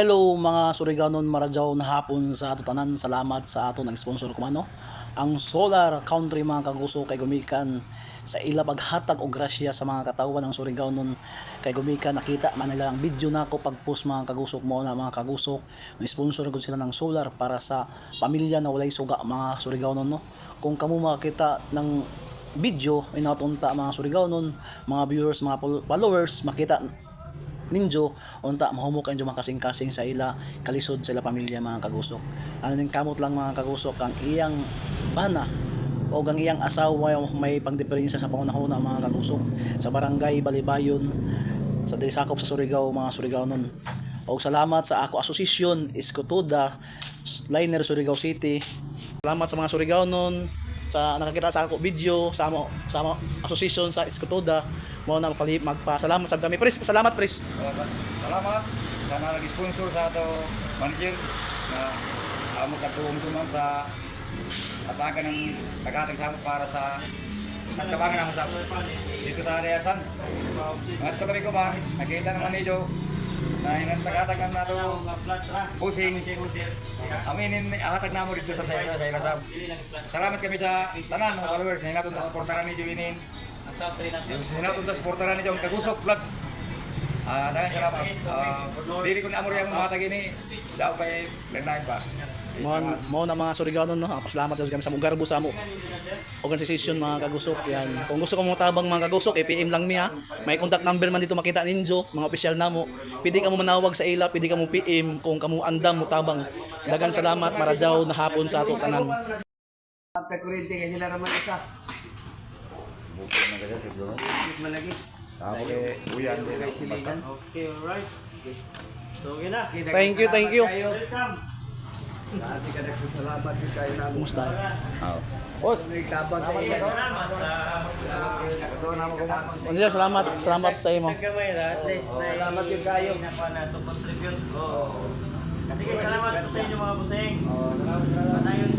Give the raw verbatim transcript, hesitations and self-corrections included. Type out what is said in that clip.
Hello mga Surigao-non, maradyaw na hapon sa ato tanan. Salamat sa ato nag-sponsor kumano, ang Solar Country, mga kagusok, kay gumikan sa ila paghatag og grasya sa mga katawhan ang Surigao-non, kay gumikan nakita man nila ang video nako pag-post, mga kagusok. Mao na, mga kagusok, ni-sponsor gud sila ng solar para sa pamilya na walay suga, mga Surigao-non, no? Kung kamo makakita ng video, inaot unta, mga Surigao-non, mga viewers, mga fol-, followers, makita ninyo unta, mahumok ang inyong mga kasing-kasing sa ila kalisod, sa ila pamilya, mga kagusok. Ano ning kamot lang, mga kagusok, ang iyang bana o ang iyang asawa yung may pagdiperensya sa pangunahuna, mga kagusok, sa barangay Balibayon, sa diri sakop sa Surigao, mga Surigao-non. Og salamat sa ako asosasyon, Escotoda, Liner, Surigao City. Salamat sa mga Surigao-non sa nakakita sa ako video sa amo, sa amo association sa Escotoda. Mao na, magpali-, magpasalamat sa kami. Pres, salamat, pres. Salamat. Salamat sa nag-sponsor sa ato manager na amo katulong tuman sa atagan ng tagatag sa amo para sa nagtabangan ang sa dito sa Ariasan. Ngadto kami kuman, nakita naman niyo na inang tagatag ng nato busing. Aminin, ahatag namo dito sa sa sa sa. Salamat kami sa tanan mga followers na nato suportaran ni Juinin. Sa nato suportaran ni Jong Kagusok Vlog. Ah, dahil salamat. Ah, dili ko na amo rin ang mga tag ini. Daw pa eh, lain pa. Mao, mao na, mga Surigao-non, no? Pasalamat sa kami sa mugarbo sa amo organisasyon, mga kagusok. Yan. Kung gusto ko mo tabang, mga kagusok, i-P M lang mi, ha. May contact number man dito makita ninyo, mga opisyal namo. Pwede kamo manawag sa ila, pwede kamo P M kung kamo andam mo tabang. Daghang salamat, maradyaw na hapon sa ato tanan. Ang kuryente kay sila ra man isa. Bukod na kasi sa doon. Malagi. Ako eh, uyan din ako basta. Okay, alright. So, yun na. Thank you, thank you. Welcome. Dati ka nagpasalamat yung kayo namin. Kumusta? Oh. Boss, nagtabang sa iyo. Salamat sa Ito na mo kumakain. Ano siya, salamat, salamat sa imo. Isang gamay ra, at least na Salamat yung kayo. na pa na to contribute. Oo. Sige, salamat po sa inyo mga busing. Oh, salamat, salamat. Panayon